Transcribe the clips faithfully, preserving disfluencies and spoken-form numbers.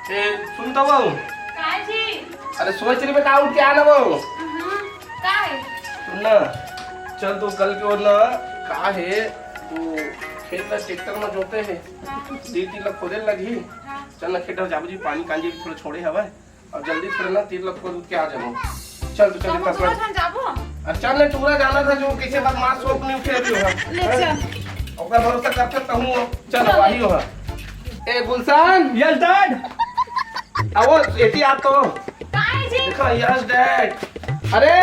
ए, सुन तो बहू। काय जी? अरे सोच रही मैं, का उठ के आना बहू। हाँ, काय? सुन ना, चल तो कल के ओर ना, का हे, तू खेत ला ट्रैक्टर में जोते हे, हाँ। तीर तीर ला खोदे लगही। हाँ। चल ना खेत जाबो जी, पानी कांजी थोड़ा छोड़े हवय, अब जल्दी थोड़ा ना तीर ला खोद के आ जाबो। चल तो चल, हम इतना दोनों कर। झन जाबो। अरे चल ना, टूरा जाना था, जो किसे बदमाश शौक नहीं उठे अभी हो। ले चल। ओकर भरोसा करते तो हूँ। चल, चल। वही हो। ए गुलशन। Yes dad। अब वो एती आप तो। काय जी? देखा, yes dad। अरे।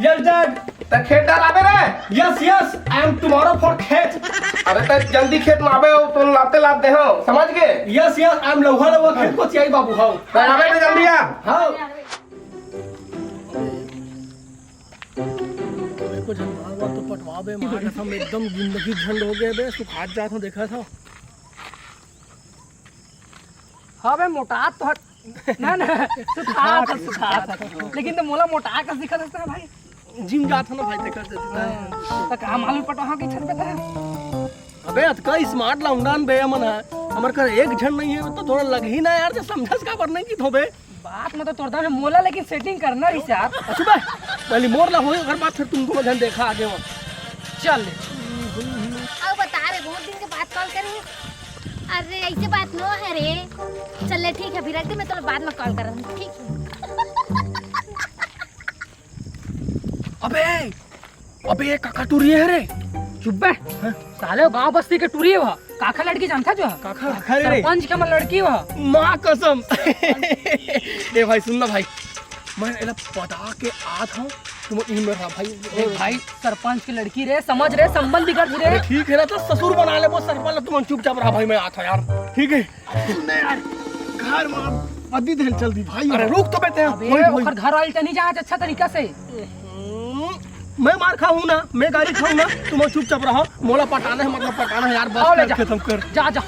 Yes dad। त खेत डाल आबे रे। Yes, yes, I am tomorrow for खेत। अरे त जल्दी खेत में आबे हो, तो लाते लात दे हो, समझ गए? Yes, yes, I am Lauha Lauha खेत को चियाई बाबू, हाँ। त आबे रे जल्दी आ। हाँ। अबे कुछ हमार बात तो पटवा बे, मार कसम एकदम जिंदगी झंड हो गए बे, सुखात जात हूँ, देखा था। हाँ बे, मोटात तो हट। ना, ना, सुखात हस, सुखात हस। लेकिन तो मोला मोटा कस दिखत हस ना भाई। जिम जात हस ना भाई, देखत हस ना। हाँ, तो का मालूम पटवा के छत पे था? अबे, अतका smart लौंडा बे हमन ह। हमर कर एक झन नहीं है, तो थोड़ा लग ही ना यार, जब समझस काबर नहीं कि थोबे। बात में तो तोर दम है मोला, लेकिन setting करना रहिस यार। अच्छा बे, पहले मोर ला होई, अगर बात फिर तुम दोनों झन देखा आगे हो। चल। अब बता रे, बहुत दिन के बाद call करे। अरे, ऐसे बात नो है रे। चल ले, ठीक है, अभी रख दे, मैं तोला बाद में call करत हूँ, ठीक है? अबे, अबे, ये काका टूरी है रे। चुप बे। हाँ? साले गांव बस्ती के टूरी है वह। काका लड़की जानता जो? काका, काका रे। सरपंच के मन लड़की वह। माँ कसम। ए भाई, सुन ना भाई, मैं एला पटा के आत हूँ। तुम इनमें रहा भाई। ए भाई, सरपंच की लड़की रे, समझ रे, संबंध बिगड़ रे। अरे ठीक है ना, तो ससुर बना ले वो सरपंच, तुम चुपचाप रहा भाई, मैं आता यार, ठीक है? सुन ना यार, घर में पति देल चल दी भाई। अरे रुक तो बेटे, अबे, वही, वही। ओकर घर वाली तो नहीं जाना अच्छा तरीका से। हम्म, मैं मार खाऊं ना, मैं गाली खाऊं ना, तुम चुपचाप रहो। मोला पटाना है, मतलब पटाना है यार, बस आओ ले कर, जा। खत्म कर। जा, जा।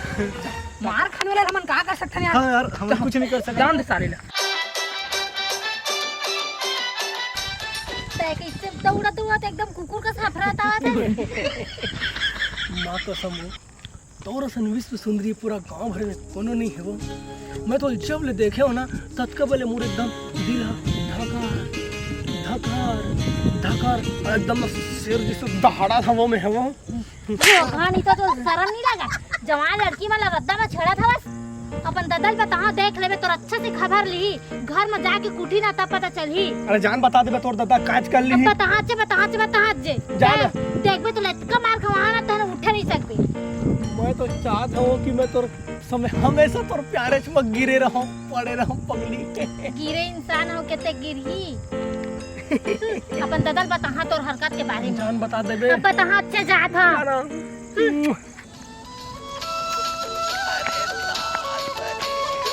मार खाने वाला हमन का कर सकथन यार? हाँ यार, हम कुछ नहीं कर सकते। जान दे सारे ला। तै कैसे दौड़त दौड़त एकदम कुकुर का साफरा आवत है? माँ कसम हो, तोर असन विश्व सुंदरी पूरा गांव भर में कोनो नहीं है वो। मैं तो जब ले देखे हो ना, ततका बले मोर एकदम दिल हा धकार, धकार, धकार, एकदम शेर जैसे दहाड़ा था वो में है वो। जो घानी तो, तो शरम नहीं लगा? जवान लड़की मन ला रद्दा में छेड़त हवस। अपन ददा ल बताहा, देख लेबे, तोर अच्छा से खबर ली। घर में जाके कुटी ना, तब पता चलही। अरे जान बता देबे, तोर ददा काज कर ली। अब बताहा चे, बताहा चे, बताहा चे। जा ना। देखबे, तो लटका मार खवाहा ना, तहन उठे नहीं सकबे। मैं तो चाहत हूँ कि मैं तोर समय हमेशा तोर प्यारे में गिरे रहूं, पड़े रहूं पगली। गिरे इंसान हो के ते गिरही। अपन ददा ल बताहा तोर हरकत के बारे में। जान बता देबे। अब बताहा चे जात हा।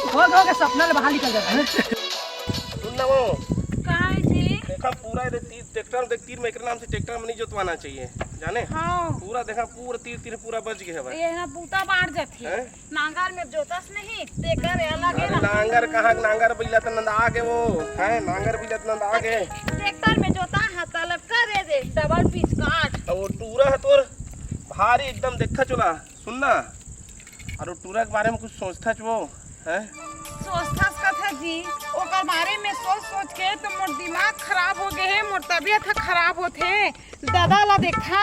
हो, हो, के सपना ले बाहर निकल जाता है। सुन ना वो। काय जी? देखा पूरा ये तीर ट्रैक्टर देख, तीर में एकरे नाम से ट्रैक्टर में नहीं जोतवाना चाहिए, जाने? हाँ। पूरा देखा, पूरा तीर, तीर पूरा बच गए है भाई। ये ना बूता बाढ़ जाती है। हैं? नांगर में जोतस नहीं, तेकर अलग है अरे ना। नांगर कहाँ के, नांगर बिला त नंदा के वो, हैं? नांगर बिला त नंदा के। ट्रैक्टर में जोता है, तलब करे दे, डबल पिच काट। और वो टूरा है तोर, भारी एकदम देखा चला। सुन ना, अरे टूरा के बारे में कुछ सोचथच वो, हैं? सोचथस कथा जी, ओकर बारे में सोच सोच के तो मोर दिमाग खराब हो गए है, मोर तबीयत ह खराब होथे। दादा ला देखा,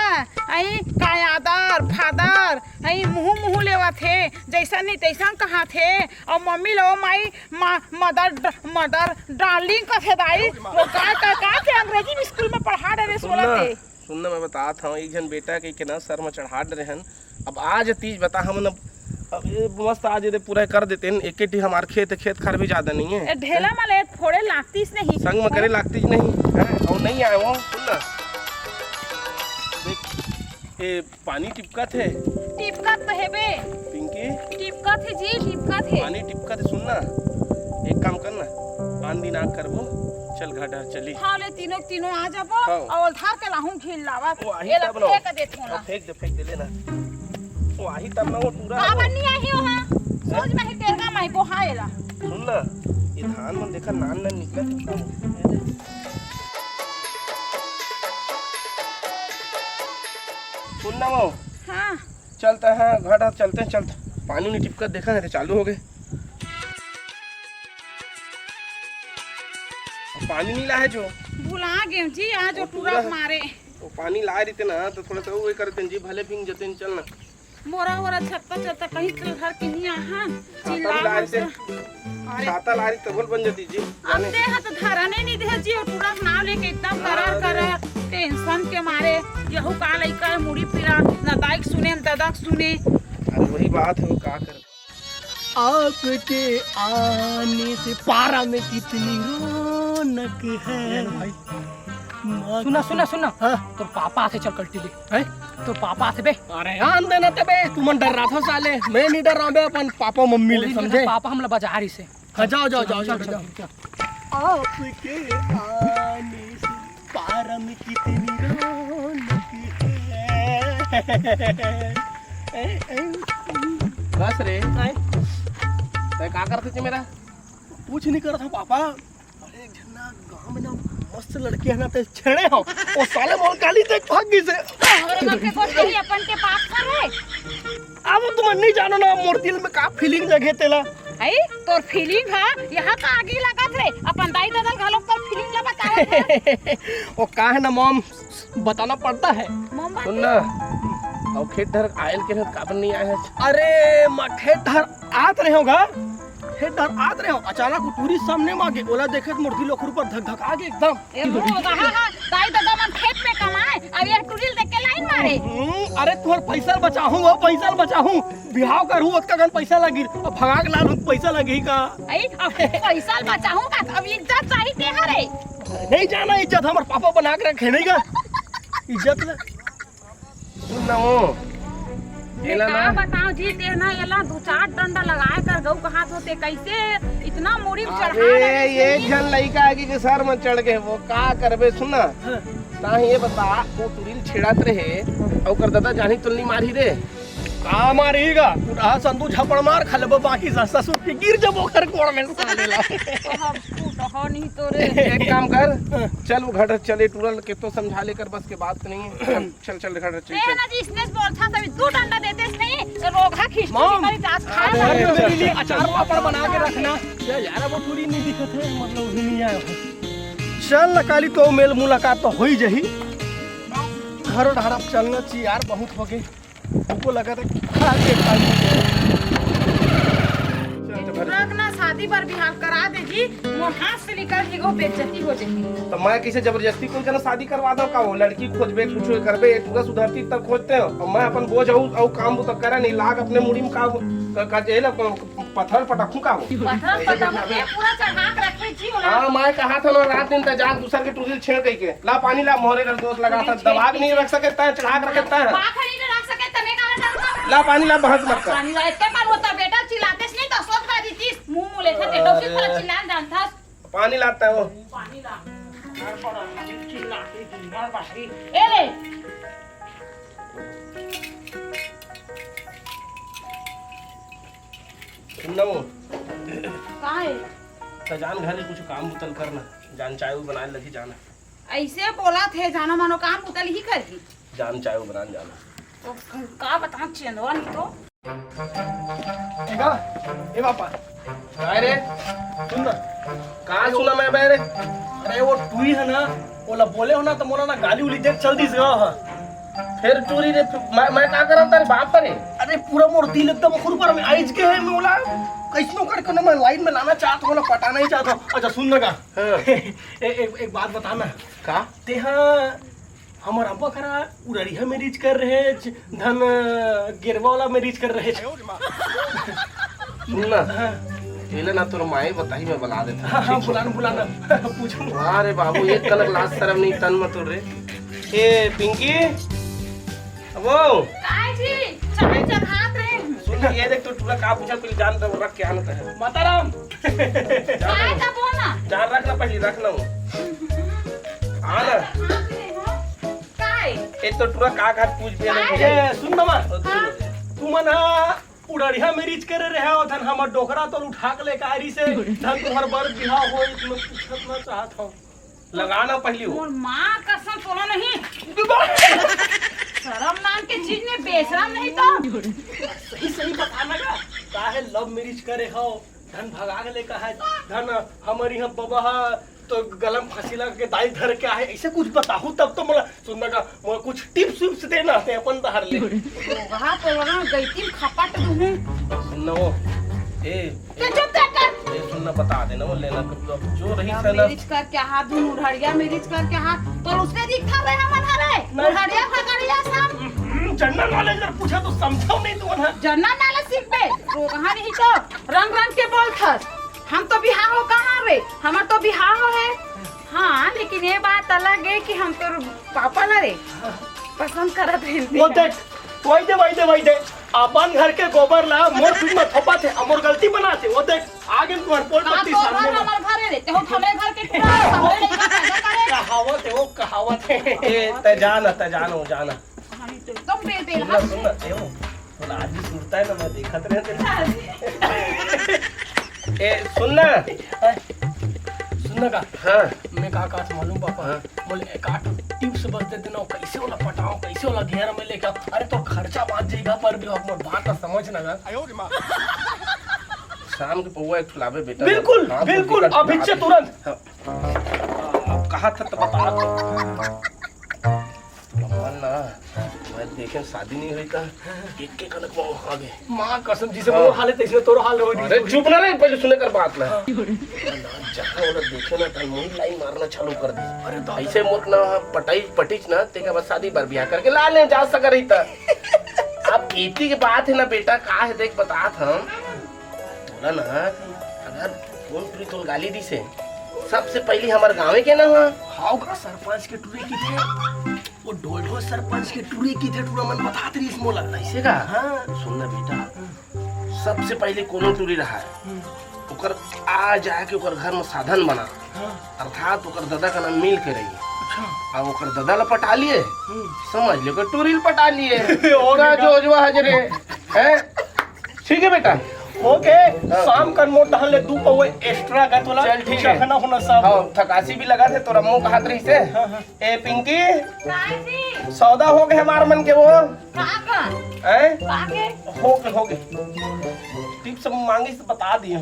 आई कायादर फादर, आई मुहू मुहू लेवत हे, जैसन नहीं तैसन कहाथे, और मम्मी ला ओ माई, मा-, मदर ड-, मदर डार्लिंग कथे दाई, वो का, का, का के अंग्रेजी स्कूल में पढ़ा डरे सोला ना। ते। सुन ना, मैं बतात हूँ, एक झन बेटा के, के ना सर में चढ़ा डरे हन। अब आज तीज बता, हमन अब, अब ये मस्त आज ये पूरा कर देते हैं। एक ही हमार खेत, खेत खार भी ज्यादा नहीं है। ए, ढेला में ले फोड़े लागतीस नहीं। संग में करे लागतीस नहीं है, और नहीं आए वो। सुन ना, देख, ए, पानी टिपकत है। टिपकत तो हेबे। पिंकी। टिपकत है जी, टिपकत है। पानी टिपकत है, सुन ना, एक काम कर ना, आन दिन आग करबो, चल घर डहर चली। हाँ, ले तीनों, तीनों आ जाबो, हाँ। और धार के लाहूं घिल लावा। वो आही ये ला तब ना। फेंक दे थोड़ा। हाँ, फेंक दे, फेंक दे, ले ना। वो आही तब ना, वो टूरा का है वो। बन्नी आही हो, हाँ। सोच में ही तेरगा में ही बोहा एला। सुन ना, ये धान मन देखा नान नान निकलत है। सुन ना वो। हाँ। चलता है, घर आ चलते हैं, चलते। पानी नहीं टिपका, देखा नहीं तो चालू हो गए। पानी नहीं लाए जो। भुला गेंव जी, आज वो टूरा मारे। वो पानी लाए रहिते ना, तो थोड़ा सा वो करते जी, भले भींग जते, चल ना। मोरा ओरा छत्ता छत्ता कहीं तो घर के नहीं आहा। छाता चिल्ला भी लाए मत। रहिते। अरे। छाता लाए रहिते, तब बन जाती जी। अब जाने। देह तो धरने नहीं दे जी, वो टूरा नाव लेके एकदम करार अरे। करार, टेंशन के मारे। यहू का लइका है, मुड़ी पीरा, न दाई के सुने, न ददा के सुने। अरे वही बात है, वो का कर। आपके आने से पारा में कितनी रौनक है। भाई। माँ सुना, सुना, सुना। हाँ। तोर पापा आथे, चल कल्टी ले। हैं? तोर पापा आथे बे। अरे आन देना तबे, तुमन डर्राथव साले। मैं नहीं डर्रांव बे, अपन पापा मम्मी ले, समझे? पापा हमला बजा रहिसे। हाँ, जाओ, जाओ, जाओ, चल, जाओ, चल, जाओ। चल। आपके आने से पारा में कितनी रौनक है। ए, ए। बस रे। काय? तैं का करत हस मेरा? कुछ नहीं करत हंव पापा। अरे एक झन ना गांव में ना मस्त लड़की है ना, तैं छेड़े हंव। वो साले मोर गाली देख भाग गिस हे। तोहरे मन के गोठ नहीं, अपन के पाप कर रे। अब तुमन नहीं जानो ना मोर दिल में का feeling जगे तेला। आई तोर feeling हा, यहाँ का आगी लगत रे। अपन दाई ददा ल घलोक तोर feeling ला बतावत हे। वो का है ना मॉम, बताना पड़ता है। मोमबत्ती। सुन ना, अउ खेत डहर आयल के रहत काबर नहीं आए हस? अरे, मैं खेत डहर आत रहेंव गा, खेत डहर आत रहेंव, अचानक वो टूरी सामने म आगे, ओला देखे त मोर दिल ओखर ऊपर धक धक आगे एकदम। ए, हो, रहा, हा, दाई ददा मन खेत में कमाए, अब ये टूरी ल देख के लाइन मारे। हम्म, अरे, तुहर पैसा ल बचाहूं, वो पैसा ल बचाहूं, बिहाव करहूं, ओतका कन पैसा लागी, अब भगा के लानहूं त पैसा लागी का? आई, अब पैसा ल बचाहूं का, अब इज्जत चाही तेहर रे। नहीं जाना इज्जत, हमर पापा बना के रखे नहीं का इज्जत ले। सुन ना वो, ए, एला का ना। बताओ जी, ते ना एला दू चार डंडा लगाए कर गऊ कहात होते, कैसे इतना मुड़ी में चढ़ा अरे, रहे एक थे? झन लइका आगे के सर में चढ़ गए, वो का करबे? सुन ना, हाँ। ताही ये बता, वो टूरी ल छेड़त रहे, अउ ओकर ददा जानी तो नहीं मारही रे। का मारही गा? उठा संदू झापड़ मार, खा लेबो बाकी सा ससुर के गिर जबो ओकर गोड़ में साले ला। तो हम फूट हो नहीं तो रे। एक काम कर, हाँ। चल वो घर चले, टूरा ल के तो समझा लेकर बस के बात नहीं है। चल, चल, घर चल, ए चल। ना जी, इसने बोल था, तभी दू डंडा देते नहीं, तो रोगहा खिस्ती मॉम, निकल जात खाए अरे, वाला। मेरे लिए अचार पापड़ बना के रखना। या यार, वो टूरी नहीं दिखत है, मतलब, अभी नहीं आया। चल ना, काली तो मेल मुलाकात तो हो ही जही। घर डहर अब चलना चाहिए यार, बहुत हो गए। हमको लगा था खा के खाली। चल, चल, घर चल। ना शादी बर बिहाव करा दे जी, मोर हाथ से निकल के वो बेइज्जती हो जाही। तो मैं कैसे जबरदस्ती कोई जना शादी करवा दो का? वो लड़की खोजबे, कुछ करबे, ये पूरा सुधरती तब खोजते हो। और मैं अपन बोझ हूँ, और काम बुता करे नहीं, लाग अपने मुड़ी में का, का, का जेल, पत्थर पटकू का हो? पत्थर पटकू के पूरा चढ़ा के रखे जी होला। हाँ, मैं कहा था ना रात दिन तक जाग दूसर के टूरी ल छेड़ कही के। ला पानी ला, मोरे घर दोस्त लगा था, दबा के नहीं रख सके ता, चढ़ा के रखे ता। बात है नहीं रख सके तने का डर का। ला पानी ला, बहस मत कर। पानी ला, इतना कर होता बेटा, चिल्लाते नहीं तो सोच बाजी चीज, मुंह मुंह लेते थे, तो सिर्फ चिल्लान जानता। पानी लाता है वो। पानी ला। घर पर चिल्लाते दिन भर बाजी। ए ले। सुन ना वो। का है? त जान घर के कुछ काम बुतल कर ना, जान चाय उय बनाए लगी जाना। ऐसे बोला थे, जाना मानो काम बुतल ही कर दी। जान चाय उय बनाए जाना। तो का बताऊं चंदवा नहीं तो। देखा, ए पापा। काय रे? सुन ना। का सुना मैं बे रे? अरे वो टूरी है ना, ओला बोले हो ना तो मोला ना गाली उली देख चल दिस गा। फिर टूरी रे, मैं, मैं का करब तारे बाप रे? अरे पूरा मोर दिल एकदम खुरपर में आइज के है, मैं बोला कैसनो करके ना मैं लाइन में लाना चाहत हूँ, मोला पटाना ही चाहत हूँ। अच्छा सुन ना का। हाँ। ए, एक, एक बात बता ना। का? तेहा हमर अब्बा करा उड़रिहा में reach कर रहे, धन गेरवा वाला में reach कर रहे। सुन ना, हाँ। एला ना तोर माए बताही, मैं बला देता। हाँ, हाँ, ठीक है? बुलाना, बुलाना। पूछो। वाह रे बाबू, एक कलक लाज शरम नहीं तन में तोर रे। ए, पिंकी, अबो। काय जी, चाय चढ़ात रहे। सुन, ये देख, तू टूरा का पूछा, तू जान दे, रख के आना है। माताराम। चाय का बोल ना। जान रख ना, पहले रख ना वो। आ ना। चढ़ात रहे हो। काय? ए तो टूरा का घाट पूछ बे काय? ए, सुन ना माँ। हाँ। तू मन हा उड़रिहा में reach करे रहे हो, धन हमर डोकरा तो उठा के लेके आ रही से, धन तुम्हार बर बिहाव हो, मैं पूछत ना चाहत हूँ। लगा ना पहली वो। मोर माँ कसम तोला नहीं। शरम नाम के चीज नहीं, बेशरम नहीं तो। सही सही बताना का, काहे love marriage करे हो, धन भगा के लेके है, धन हमर यहाँ बबा हा, तो गला म फांसी लगा के दाई धर के आहे, ऐसे कुछ बताहू तब तो मोला सुनना का, मोला कुछ टिप्स विप्स देना ते अपन डहर ले। वहाँ तो लगा गई थी खपट दूँ। सुनना वो, ए, के चुप कर कर। ए, सुनना बता देना वो लेना कब तो जो रही ना से ना। मेरिज करके हाथ दूँ, उढ़ड़िया मेरिज करके हाथ, पर उसने दिखा रहे हमन हरे। नहीं। उढ़ड़िया भगड़िया सब। हम्म, जनरल नॉलेज अगर पूछा तो समझाओ नहीं तुमन ह। जनरल नॉलेज सीखबे, रोगहा नहीं तो रंग रंग के बोलथस। हम तो बिहाव हो कहाँ रे, हमर तो बिहाव हो है। हाँ, लेकिन ये बात अलग है कि हम तो पापा ला रे पसंद करत रहिन। वो देख, वही दे, वही दे, वही दे। अपन घर के गोबर ला मोर पीठ में थोपत हे, अउ मोर गलती बनात हे। वो देख, आगे तुम्हार पोल का पट्टी तोर सामने घर में। हमर घर है रे, ते हो हमरे घर के टुकड़ा, हमरे लइका पैदा करे। कहावत है, वो कहावत है। ए, तै जान, तै जान, वो जान। कहानी तो एकदम बेबेल सुन ना, है। सुन ना, ए, वो, वो आज भी सुनता है ना, मैं देखत रहते हैं। ए, सुन ना। सुन ना का? हाँ। मैं का, का मालूम पापा? हाँ। बोले, एक आठ टिप्स बस दे देना, कैसे वाला पटाओ, कैसे वाला घेर में लेके आओ। अरे, तो खर्चा बांच जाएगा, पर भी मोर बात का समझ ना गा। शाम के पौवा एक ठो लाबे बेटा। बिल्कुल, हाँ, बिल्कुल, बेटा, अभी से तुरंत। हाँ। अब कहा था तो बता। अपन ना, मैं देखे शादी नहीं हुई था, एक के कनक में खा गए। माँ कसम जी से हाँ। मोर हालत ऐसे तोरो हाल हो रही अरे है। चुप ना रे, पहले सुने कर बात ना। हाँ। ना, जहाँ वाला देखे ना, तन मुही लाई मारना चालू कर दे। अरे दादा। ऐसे मोर ना पटाई पटिच ना, तेका बस शादी बर ब्याह करके ला ले, जा सका रही था। अब एती के बात है ना बेटा, का है देख बतात हम। तोला ना, अगर कोन टुरी तोल गाली दिसे, सबसे पहली हमर गाँवे के ना हो। हाव का सरपंच के टुरी की थे, वो ढोल ढोल सरपंच के टुरी की थे, टुरा मन बतात रहिस मोला। ऐसे का? हाँ। सुन ना बेटा, सबसे पहले कोनो टुरी रहा है, हम्म। ओकर आ जाके ओकर घर में साधन बना, हाँ। अर्थात ओकर दादा का नाम मिल के रही। अच्छा। अब ओकर दादा ला पटा लिए, हम्म। समझ ले ओकर टुरी ला पटा लिए। और ओका बेटा। जो जो हजरे, हैं? ठीक है बेटा। ओके, हाँ। शाम कन मोर तहन ले दू पौवे एक्स्ट्रा का तोला चल, ठीक है। चखना होना सब। हाँ, थकासी भी लगा थे, तोरा मुंह हाथ रही से। हाँ, हाँ। ए पिंकी, काय जी? सौदा हो गए हमार मन के वो? का का? हैं? का के? हो गए, हो गए। टिप्स मांगी से बता दिए।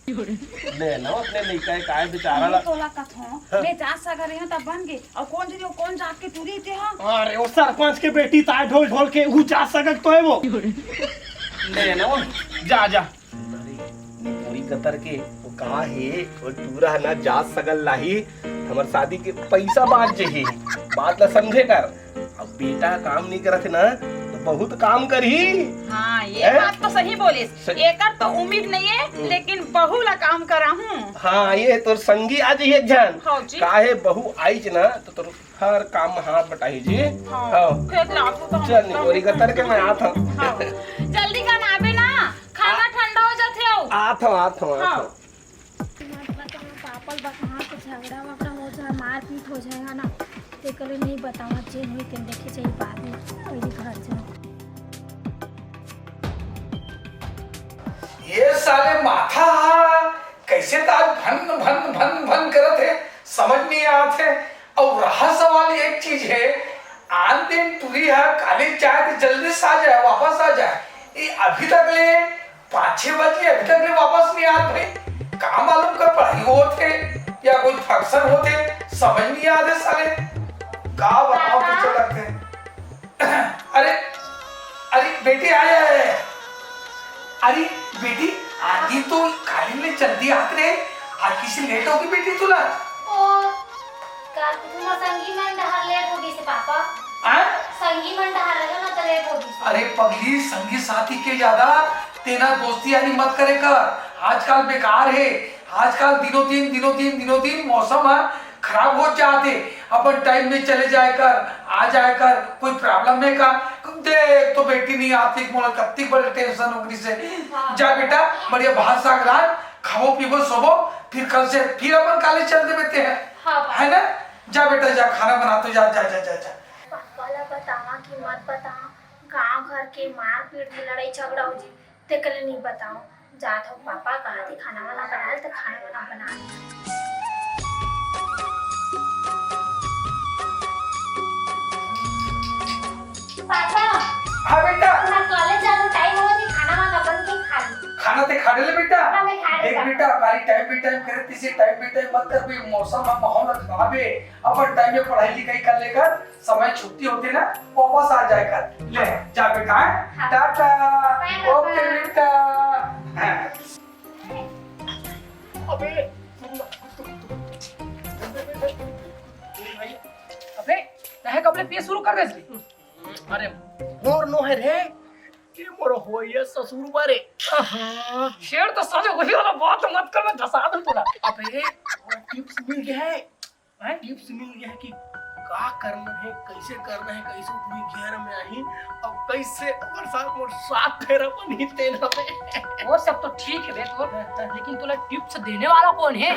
ले ना अपने लइका है, काय बेचारा ला। तोला कथों, हाँ। मैं जात सगा रही हूँ तब बन गए। और कौन जी, वो कौन जात के टूरी थे हाँ? अरे वो सरपंच के बेटी ताय ढोल ढोल के, वो जात सगा तो है वो। ले ना वो, जा, जा। अरे, पूरी कतर के, वो कहा है, वो टूरा है ना, जात सगल लाही, हमर शादी के पैसा बांच जही। बात ला समझे कर। अब बेटा काम नहीं करत है ना, तो बहुत काम करही। हाँ, ये हैं? बात तो सही बोलिस। सही। एकर तो उम्मीद नहीं है, हम्म। लेकिन बहू ला काम कराहूँ। हाँ, ये तोर संगी आ जही एक झन। हाँ जी। काहे बहू आईच ना, तो तोर हर काम में हाथ बटाही जी। हाँ, हाँ। खेत लाखू तो हम चल, निकोरी का तरके मैं आत हूँ। हाँ। जल्दी कन आबे ना, खाना ठंडा हो जाथे हो। आत हूँ, आत हूँ, आत हाँ। हूँ। मत बताओ, पापा ल बताओ तो झगड़ा वगड़ा हो जाए, मारपीट हो जाएगा ना, तेकर ले नहीं बताओ, जेन होई तेन देखे जाई बाद में, पहले घर जाओ। ये साले माथा हा, कैसे त आज भन भन भन भन करत हे, समझ नहीं आत हे। अउ रहा सवाल एक चीज हे, आन दिन टुरी हा कॉलेज जाए त जल्दी से आ जाए, वापस आ जाए। ये अभी तक ले पाँच छह बज गए, अभी तक ले वापस नहीं आत भाई। का मालूम का पढ़ाई होत हे या कोई फंक्शन होत हे, समझ नहीं आत हे साले। का बताओ दादा। पीछे लगते हैं। अरे, अरे बेटी, आय, आय, आय। अरे बेटी, आधी तो काली में जल्दी आत रे, आज किसी लेट होगी बेटी तुला। ओ, का तुम संगी मन डहार लेट होगी से पापा? आ? संगी मन डहार रहे ना तो लेट होगी से। अरे पगली, संगी साथी के ज्यादा तेना दोस्ती यारी मत करे कर, आजकल बेकार है। आजकल दिनों दिन, दिनों दिन, दिनों दिन मौसम है खराब हो जात हे, अपन टाइम में चले जाए कर, आ जाए कर, कोई प्रॉब्लम है का? देख तो बेटी नहीं आती, मोला कत्ती बड़े टेंशन हो गई से। हाँ। जा बेटा, बढ़िया भात साग रांध, खाबो पीबो सोबो, फिर कल से फिर अपन कॉलेज चल दे बेटे हैं, हाँ, है ना? जा बेटा जा, खाना बना तो जा, जा, जा, जा, जा। पापा ला बतावा कि मत बतावा, गांव घर के मारपीट में लड़ाई झगड़ा हो जी, तेकर ले नहीं बताओ। जात हो पापा कहा थे खाना वाना बना ले, तो खाना वाना बना ले। पापा, हाँ बेटा। अपना कॉलेज जाने टाइम हो जी, खाना वाना बन के खा ली। खाना ते खा ले बेटा। हाँ, मैं खा देख बेटा, खाली time पे time करे, तिसे time पे time मत कर, भी मौसम ह माहौल खराब हे। अपन time में पढ़ाई लिखाई कर लेकर, समय छुट्टी होथे ना, वापस आ जाए कर। ले, जा बेटा, हैं? हाँ। टाटा। Bye, OK bye। बेटा। हाँ। अबे, अबे, तहे कब ले पिए शुरू कर दे? अरे, मोर नो हे रे, ये मोर होइया ससुर बारे। आहा, शेर तो साले वही वाला बात मत कर, मैं धसा दूं तोला। अबे, tips मिल गया है। हैं? Tips मिल गया है कि का करना है, कैसे करना है, कैसे पूरी घेर में आही और कैसे ओकर साथ मोर साथ फेरा बनी तेना में। वो सब तो ठीक है बे तो, लेकिन तोला tips देने वाला कौन है?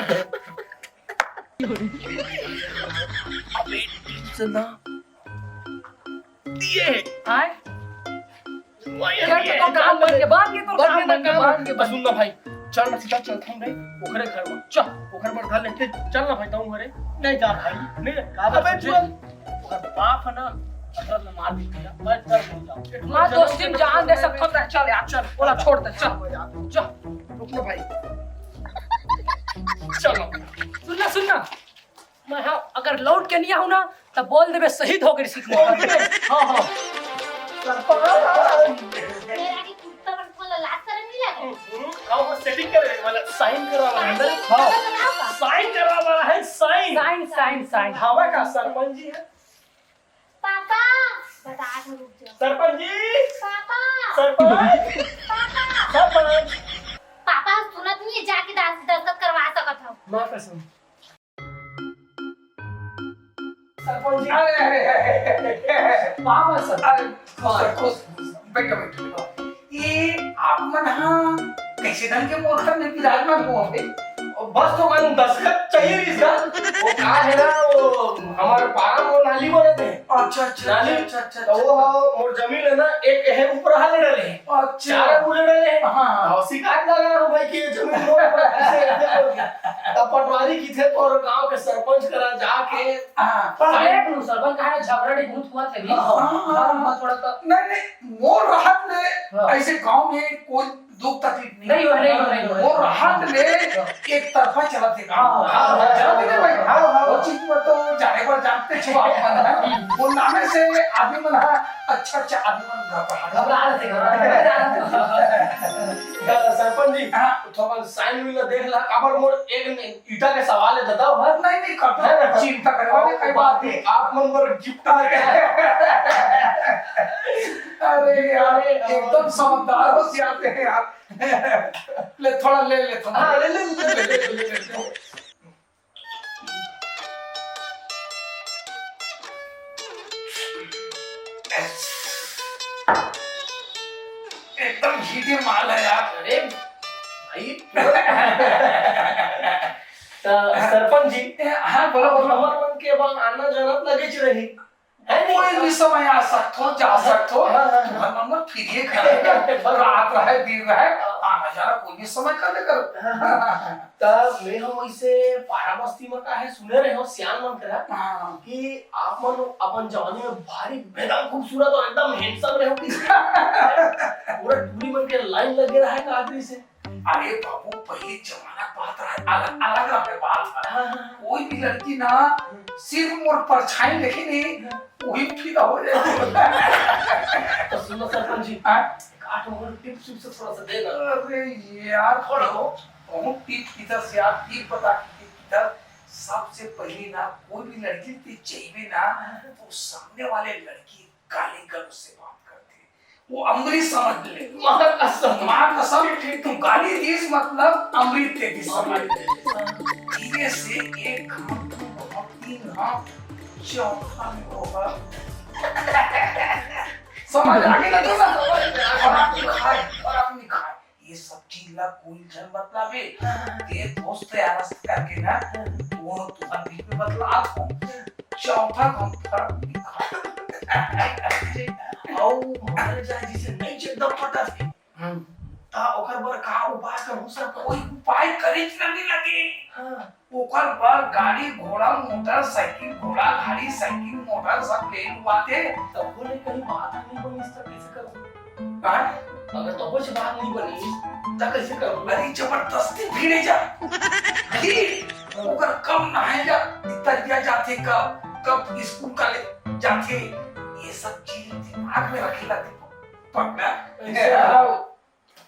अबे, tips ना दिए। आय? वही यार, है, तो काम बन के, बन के, तो बन काम के, बन के, काम बन बन के। के। सुन ना भाई, चल ना, सीधा चलथन रे, ओकरे घर में। चल, ओकर बर घर लेके चल ना भाई, तहूं घरे। नहीं जा भाई, नहीं जा। का बात अबे, है? चल। ओकर बाप है ना, अगर मैं मार भी दिया, मैं डर नहीं जाऊँ। हाँ, दोस्ती में जान दे सकथो, तो चल यार, चल, ओला छोड़ दे, चल। चल। रुक ना भाई। चल। सुन ना, सुन ना। मैं, हाँ, अगर लौट के नहीं आऊँ ना, तब बोल देबे शहीद हो गए सीख में। हाँ, हाँ। सरपंच। मेरा की कुत्ता पर बोला, लाज शर्म नहीं लगे? हम्म, हम्म, आओ, बस setting करे वाला, sign करवा वाला है। Sign हाँ। करवा वाला है। Sign करवा वाला है, sign। Sign, sign, sign। हवा का सरपंच जी है। पापा, बता दो, रुक जाओ। सरपंच जी। पापा। सरपंच। पापा। सरपंच। पापा, सुनत नहीं है, जाके दस-, दस्तखत करवा सकत हो। माँ कसम। सरपंच जी। अरे, अरे, अरे, अरे, अरे। Papa sir. अरे, खुश रहो, खुश, खुश। बैठो, बैठो, बैठो। ये आप मन हा कैसे ढंग के मोर घर में विराजमान हो बे? बस तो मैं दस्तखत चाहिए रहिस ना। वो का है ना, वो हमारे पारा में वो नाली बने थे। अच्छा, अच्छा, नाली? अच्छा, अच्छा, अच्छा, तो वो अच्छा। हा, मोर जमीन है ना, एक है ऊपर हाले डले है। अच्छा। चार बुले डले है। हाँ। और शिकायत लगा रहा हूँ भाई कि ये जमीन मोर पर ऐसे, ऐसे बोल के। तब पटवारी की थे तो और गांव के सरपंच करा जाके हाँ। पर देख लूं, सरपंच का है, झगड़ा नहीं बहुत हुआ थे भी। हाँ, हाँ, हाँ, हाँ। थोड़ा सा। नहीं, नहीं, मोर राहत में हाँ। ऐसे गांव में कोई दुख तकलीफ नहीं। नहीं हो, नहीं हो, नहीं हो। मोर राहत में एक तरफा चलत हे गांव। हाँ, हाँ, हाँ, चलत हे ना भाई। हाँ, हाँ। वो चीज में तो जाने पर जानते छो आप मन है। वो नामे से आदमी मन है, अच्छा, अच्छा आदमी मन घर पर हाथ घबरा रहे थे, घबरा रहे थे। सरपंच जी, हाँ। थोड़ा sign मिला देख ला, काबर मोर एक ईटा के सवाल है, बताओ, हाँ? नहीं, नहीं, कटो, है ना? चिंता करे वाली कोई बात नहीं। आप मन बर gift आ गया। अरे यार, अरे यार। एकदम समझदार हो सियाते हैं यार। ले, थोड़ा ले, ले, थोड़ा। हाँ, ले, ले, ले। एकदम heaty माल है यार। अरे भाई, तो सरपंच जी, ए, हाँ, बोलो, अब बोलो। हमर मन के अब आना जाना लगेच रही, है नहीं? कोई भी समय आ सकथो, जा सकथो। हाँ, हाँ, हाँ। तुम्हार मन फिर ये घर है। रात रहे, दिन रहे, आना जाना कोई भी समय कर ले करो। हाँ, हाँ, हाँ। त मैं हम वैसे पारा बस्ती में का है, सुने रहे हो सियान मन करा हाँ। कि आप मन अपन जवानी में भारी बेदम खूबसूरत और एकदम handsome रहे हो कि पूरा टूरी मन के line लगे रहे का आदमी से। अरे बाबू, पहले जमाना बात रहे, अलग, अलग रहे बात है। हाँ, हाँ, हाँ। कोई भी लड़की ना सिर्फ मोर परछाई देखे नहीं, वही फिदा हो जाए। तो सुनो सरपंच जी, हाँ? एक आठ नंबर tips, tips थोड़ा सा दे ना। अरे यार, थोड़ा हो। बहुत टीप किधर से यार, टीप बता के टीप किधर। सबसे पहले ना कोई भी लड़की ते चाहिए ना, तो सामने वाले लड़की गाली गलौज से बात करते, वो अमृत समझ ले। माँ कसम। माँ कसम, तू गाली दीस मतलब अमृत दे दीस समझ ले। धीरे से एक घाव, दो घाव, तीन घाव, चौथा में होगा। समझ आ गया ना? और आप नहीं खाए, और आप नहीं खाए। ये सब चीज ला कोई झन बतलावे। ये दोस्त यार करके ना, वो तुम्हारे बीच में बतला दो। चौथा confirm। अउ हमारे जाए जिसे नहीं चेक दम पता थे। हम्म। ता ओकर बर का उपाय करूं सर? कोई उपाय करे च नहीं लगे। हाँ। ओकर बर गाड़ी, घोड़ा, मोटरसाइकिल, घोड़ा, गाड़ी, साइकिल, मोटर सब ले लुआते। तब बोले कहीं बात नहीं बनी, इस तरह कैसे करूं? हाँ? अगर तभो से बात नहीं बनी, त कैसे करूँ? अरे, जबरदस्ती भिड़े जा। भिड़, ओकर कम ना हे जा, तरिया जाथे कब, कब स्कूल कॉलेज जाथे, ये सब चीज दिमाग में रखे ला दीपक। पकड़ा? ऐसे आओ।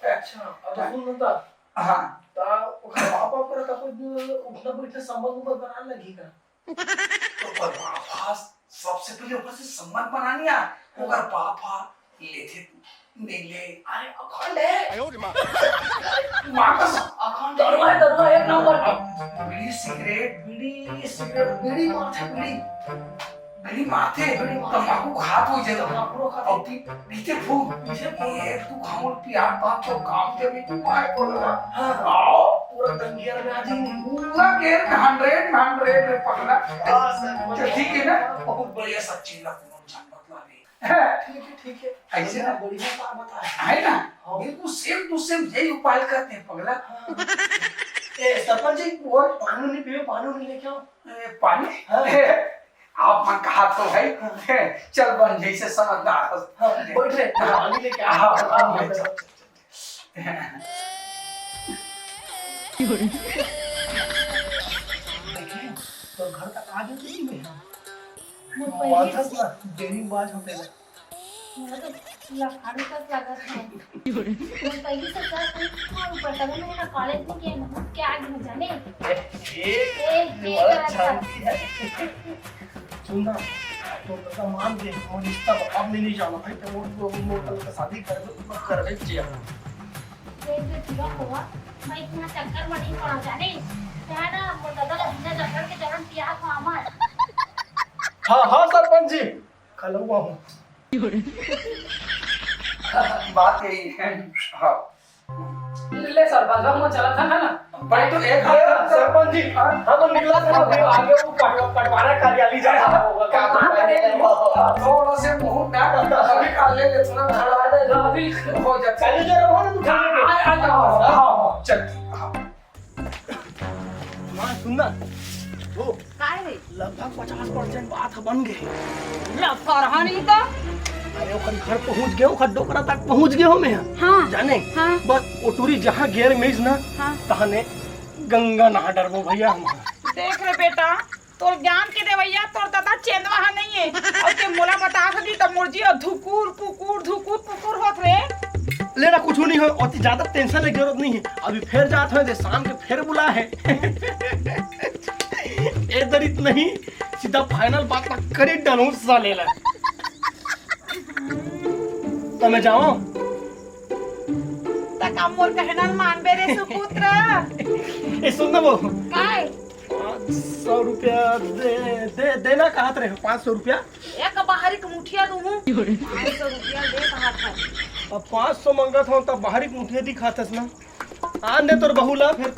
अच्छा, अब सुन ना ता। हाँ। ता ओकर बाप ओकर का कुछ उठना बैठना संबंध उबंध बना लगी का? तो ओकर बाप हा सबसे पहले ओकर से संबंध बनानी आ, ओकर बाप हा लेथे मिले। अरे अखंड है। आयो रे माँ। माँ कसम। अखंड दरुआ है, दरुआ एक नंबर के। बीड़ी सिगरेट, बीड़ी सिगरेट, बीड़ी मारथे, बीड़ी। बीड़ी मारथे, बीड़ी मारथे। तंबाकू खात हो जाए। तंबाकू खात। और पी-, पीछे फूल। पीछे फूल। ये तू खामोल पियार बात तो काम के भी तू आए बोल रहा। हाँ। आओ। पूरा दंगियर में आ जाएंगे। पूरा गेर में हंड्रेड में हंड्रेड में पकड़ा। हाँ, सर। चल, ठीक है ना? बहुत बढ़िया सब चीज ला पूनम जान बतला दे। ठीक है, ठीक है। ऐसे ना? बढ़िया बात बता है। है ना? हाँ। बिल्कुल same to same यही उपाय करते हैं, पगला। हाँ। ए, सरपंच जी, वो पानी नहीं पियो, पानी नहीं लेके आओ। ए, पानी? हाँ। ए, आप मन कहा तो है। हाँ। ए, चल बन जैसे समझदार हस। हाँ, बैठ रहे, हाँ। पानी लेके आओ। हाँ, हाँ, हाँ, चल, चल, चल। देखे, तोर घर तक आ गए कि नहीं भैया? मोर पहली बात है ना, डेरी बाज होते ना। मोला तो लखाड़ू कस लागत हे। मोर पहली से सर कोई कोई ऊपर तभी मैं ना कॉलेज में के मुझ के आगे में जाने। ए, ए, ए, ये ये वाला करत हे। शांति है। सुन ना, तोर कका मान गे, मोर रिश्ता अब नहीं जाना भाई, तो मोर, मोर, मोर कल का शादी कर दो, तो करबे चाहिए। ये जो जीवन होगा, मैं इतना चक्कर में नहीं पड़ा जाने। क्या ना, वो दादा का बिना चक्कर के जन्म किया था हमार। हाँ, हाँ, सरपंच जी, कल हुआ हूँ। बात यही है। हाँ। ले सरपंच, हम चला था ना। भाई, तो एक हाथ सरपंच जी, हाँ? हम निकला था ना, फिर आगे वो पट-, पटवारा कार्यालय जा रहा होगा। हाँ, थोड़ा से मुंह ना, अभी काले ले, थोड़ा खड़ा है, अभी हो जाता है। काले जा रहा हो ना तू, आ, आ, आ जाओ। हाँ, हाँ, चल, हाँ। हाँ, सुन ना। वो काय रे? लगभग पचास परसेंट बात ह बन गे। लफरहा नहीं तो। अरे, ओकर घर पहुंच गए, ओकर डोकरा तक पहुंच गए हो मैं। हाँ। जाने? हाँ। बस ओ टूरी जहाँ गेर मेज ना, हाँ। तहने गंगा नहा डरबो भैया हम। देख रे बेटा, तोर ज्ञान के देवैया तोर दादा चेंदवा ह नहीं है। और ते मोला बता सकी त मोर जी और धुकुर पुकुर, धुकुर पुकुर होत रे। ले ना, कुछ नहीं हो, अति ज्यादा टेंशन ले जरूरत नहीं है। अभी फिर जात हो, जे शाम के फिर बुला है। ए दरित नहीं, सीधा फाइनल बात ना करी डालूं साले ला। तो मैं जाऊं? तका मोर कहना ल मानबे रे सुपुत्र। ए, सुन ना वो। काय? पाँच सौ रुपया दे, दे, देना कहत रहे हो, पाँच सौ रुपया? एक बाहरी के मुठिया दूँ। पाँच सौ रुपया दे कहत है। अब पाँच सौ मंगत हो, तब बाहरी के मुठिया दिखातस ना। आन दे तोर बहू ला, फिर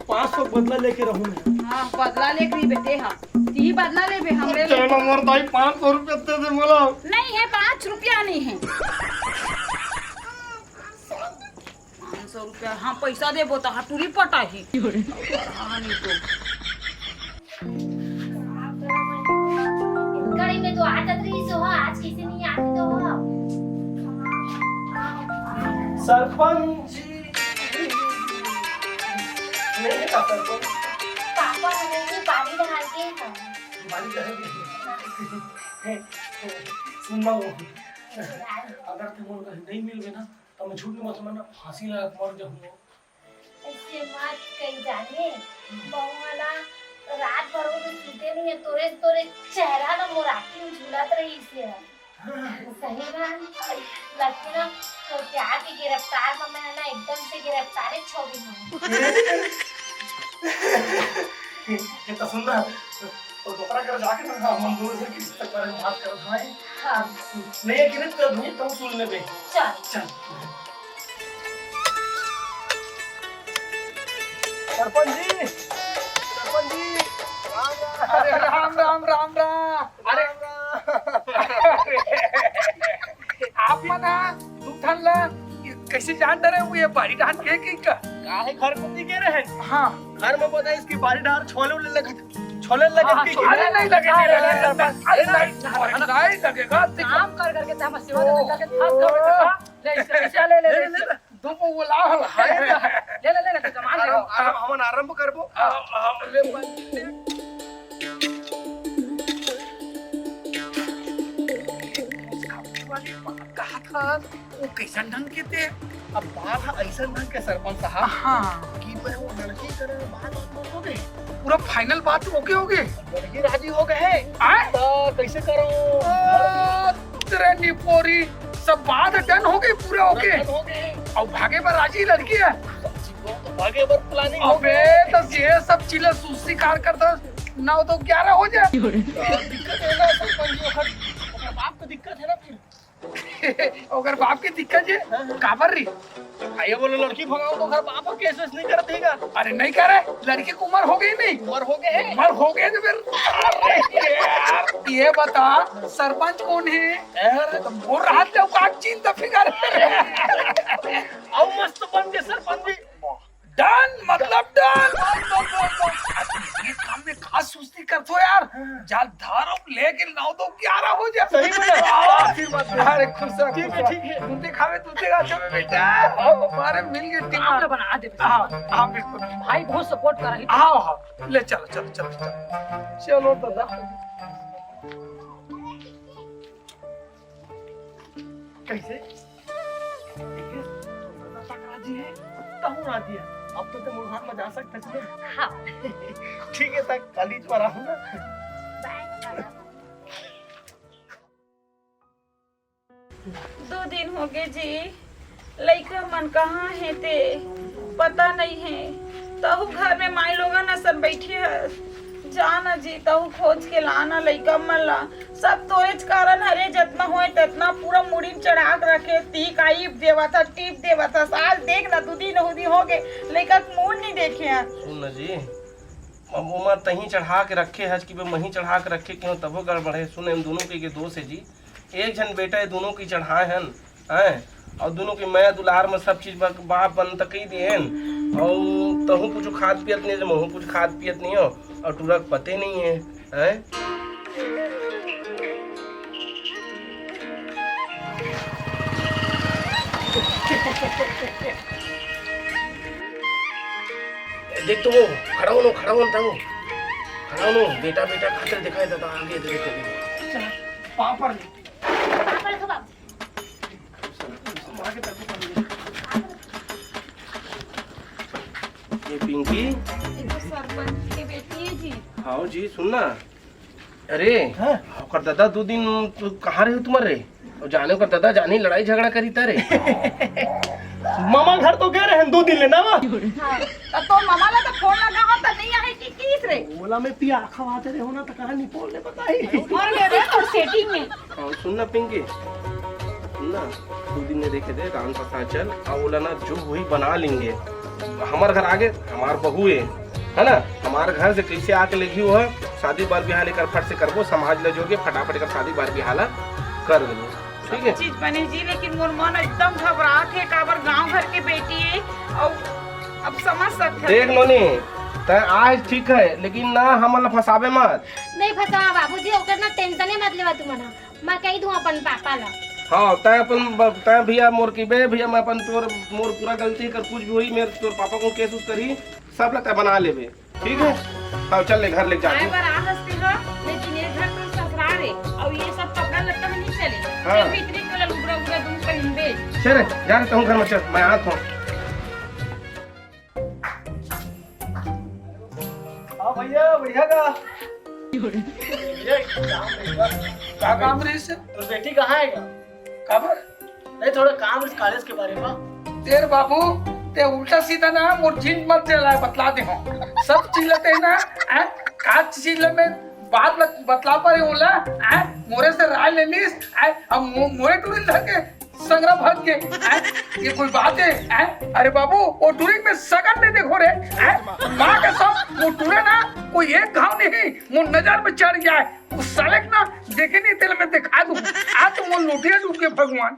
पाँच सौ बदला लेके रहूं मैं। हाँ, बदला लेके रही बेटे, हाँ। ती बदला लेबे हमरे ले। चलो मोर दाई, पाँच सौ रुपया दे दे मोला। नहीं है, पाँच रुपया नहीं है। पाँच सौ रुपया, हाँ, पैसा देबो त हटुरी पटाही। हाँ, नहीं तो। घड़ी में तो आ जात रही सो, आज कैसे नहीं आती तो हो? सरपंच जी। नहीं है का सरपंच? पापा हमें ये पानी डाल के है। पानी डाल के। सुन ना वो। अगर तुम लोग नहीं मिल गए ना, त मैं झूठ नहीं बोलता, मैं ना फांसी लगा के मर जाऊंगा। ऐसे मत कही जाने, बहू वाला रात भर वो तो सूते नहीं है, तोरे, तोरे चेहरा ना मोर आँखी में झूलत रही से। सही में, लगती ना, तो प्यार के गिरफ्तार में मैं ना एकदम से गिरफ्तार ही छो गई हूँ। ये तो सुन ना, तो दोबारा घर जाके ना हम दोनों से किस तक बारे में बात करत हई। हाँ। नहीं है कि नहीं, तो नहीं, तो सुन लेबे। चल। चल। सरपंच जी, सरपंच जी, राम राम। अरे राम राम, राम राम। अरे, राम राम। आप मन हा दू ठन ला कैसे जान डरे हुए बारी डांट के कि का? काहे घर को दिखे रहे? हाँ। घर में पता है इसकी बारी डाल छोले उले लगे, छोले लगे हाँ, कि छोले नहीं लगे, नहीं लगे, सरपंच। अरे नहीं, अरे नहीं लगेगा, काम कर करके तो हम सेवा देते करके थक गए बेटा। ले, इसका, इसका ले, ले, ले, ले, ले, ले। ले। दो को वो लाओ, हाय, हाय, हाय। ले, ले, ले, ले, तो जमा ले। आरंभ, आरंभ, हमन आरंभ करबो। आ, आ, ले, ले। उसका वाली बात कहा था, वो कैसन ढंग के थे? अब बात है ऐसन ढंग के सरपंच साहब हाँ। कि मैं वो लड़की करे बात हो गई। पूरा final बात OK हो गई। लड़की राजी हो गए हैं। आए? तो कैसे करो? ओ, तेरे निपोरी, सब बात done हो गई, पूरा OK। Done हो गए। अब भागे बर राजी लड़की है। तो भागे बर planning हो अबे, गई। तो ये सब चीजें सुस्ती कार करता, नौ तो ग्यारह हो जाए। दिक्कत है ना, सरपंच जी, ओकर, ओकर बाप को दिक्कत है ना फिर। ओकर बाप के दिक्कत है? हाँ, हाँ। काबर रे? आ, ये बोलो लड़की भगाओ तो ओकर बाप को case वेस नहीं कर देगा? अरे नहीं करे, लड़की की उम्र हो गई नहीं? उम्र हो गई है। उम्र हो गई तो फिर, अरे यार, ये बता सरपंच कौन है? यार, तो मोर हाथ ले काट चीन तो फिर। आओ मस्त बन के सरपंच जी। Done, मतलब done। ये काम में खास सुस्ती करथो यार। हाँ। जाल धारो लेके नौ दो ग्यारह हो जाए। सही में? हाँ, आशीर्वाद दे। अरे खुश रहो, ठीक है, खुश रहो। ठीक है। तू दिखावे, तू दिखा, अच्छा में बेटा। आओ, हमारे मिल गए team। आप ना बना दे। हाँ, हाँ, बिल्कुल। भाई बहुत support कर रही। हाँ, हाँ, ले चलो, चलो, चलो, चलो। चलो दादा। कैसे? ठीक है? दादा तक राजी है, तहूँ राजी है। अब तो तुम घर में जा सकते हो। हाँ। ठीक है, तक कॉलेज पर आऊंगा। दो दिन हो गए जी, लइका मन कहाँ हे ते पता नहीं हे। तहु घर में माई लोगन असन बैठे हस, जा ना जी, तहु खोज के ला ना लइका मन ला। सब तोरेच कारण हरे, जतना होए ततना पूरा मुड़ी में चढ़ा के रखे, टीक आइब देवत हस, टीप देवत हस। आज देख ना, दू दिन हो, दिन हो गए, लइका के मुंह नहीं देखे हस। सुन ना जी, अब ओमा तहीं चढ़ा के रखे हस कि बे महीं चढ़ा के रखे के हो, तभो गड़बड़ हे। सुन, एम दोनों के, के दोष हे जी। एक झन बेटा ये दोनों की चढ़ाए हन, हैं? अउ दोनों की मया दुलार में सब चीज बा-, बाप बन तक ही दिए हन। अउ तहूँ कुछ खात पियत नहीं, महूँ कुछ खात पियत नहीं हो, अउ टूरा के पते नहीं है, हैं? देख तो वो खड़ा हो, खड़ा हो, खड़ा हो, बेटा, बेटा खातिर दिखाई देता, आगे देख, देख, देख। चल, पाँव पर ले। पाँव पर रखो बाबू। ये पिंकी। ये तो सरपंच की बेटी है जी। हाँ जी, सुन ना। अरे, हाँ। ओकर दादा दो दिन तू कहाँ रहे तुम्हारे? और जाने ओकर दादा जाने लड़ाई झगड़ा करी तारे। मामा घर तो गए रहे दो दिन ले ना। हाँ, तो तोर मामा ला तो फोन लगा हो तो नहीं आए कि किस रे? ओला मैं पिया खवाते रहे हो ना तो कहाँ नहीं फोन ले बताई। और गए रे तोर सेटिंग में। हाँ, सुन ना पिंकी, सुन ना, दो दिन में देखे दे, राम पता चल, अब ओला ना जो वही बना लेंगे। हमार घर आगे, हमार बहू है, है ना? हमार घर से कैसे आके लेगी वो, शादी बार बिहाव लेकर फट से करबो, समाज ले जोगे, फटाफट कर शादी बार बिहाव ला कर देबो, ठीक है? सब चीज बने जी, लेकिन मोर मन एकदम घबरात है, काबर गांव घर के बेटी है, और अब समझ सकते देख नोनी, तै आज ठीक है, लेकिन ना हमन ला फंसाबे मत। नहीं फंसावा बाबूजी, ओकर ना टेंशने मत लेवा तुमन ह। मैं कही दूं अपन पापा ला। हाँ, तै अपन ब-, तै भैया मोर की बे भैया, मैं अपन तोर, मोर पूरा गलती कर कुछ भी हुई, मेरे तोर पापा को केस उस करी, सब ला तै बना लेबे, ठीक है? हाँ, चल ले घर ले जा। आए बार आ हस्ती हो, लेकिन ये घर तो ससुराल है, और ये सब कपड़ा लत्ता में नहीं चले। हाँ। ये भीतरी के लुगड़ा उगड़ा तुम पहन दे। चल रे, जा रे, तुम घर में चल, मैं आता हूँ। हाँ भैया, बढ़िया का? भैया, एक काम है। का काम रहिस? तो बेटी कहाँ है का? काबर? नहीं, थोड़ा काम इस कॉलेज के बारे में। तेरे बाबू, ते उल्टा सीधा ना मोर जिन मत चला, बतला दे हूँ। सब चीज लेते हैं ना, हैं? का चीज ले में बात बत-, बतला पा रहे ओला, हैं? मोरे से राय ले लीस, हैं? अब मो-, मोरे टूरी धर के संग्रह भर के, हैं? ये कोई बात है, हैं? अरे बाबू, वो टूरी में सगन नहीं देखो रे, हैं? माँ कसम, वो टूरा ना कोई एक घाव नहीं, मोर नजर में चढ़ गया है। उस साले को ना देखे नहीं तेल में दिखा दूँ। आज तो मोर लोटिया डूब के भगवान।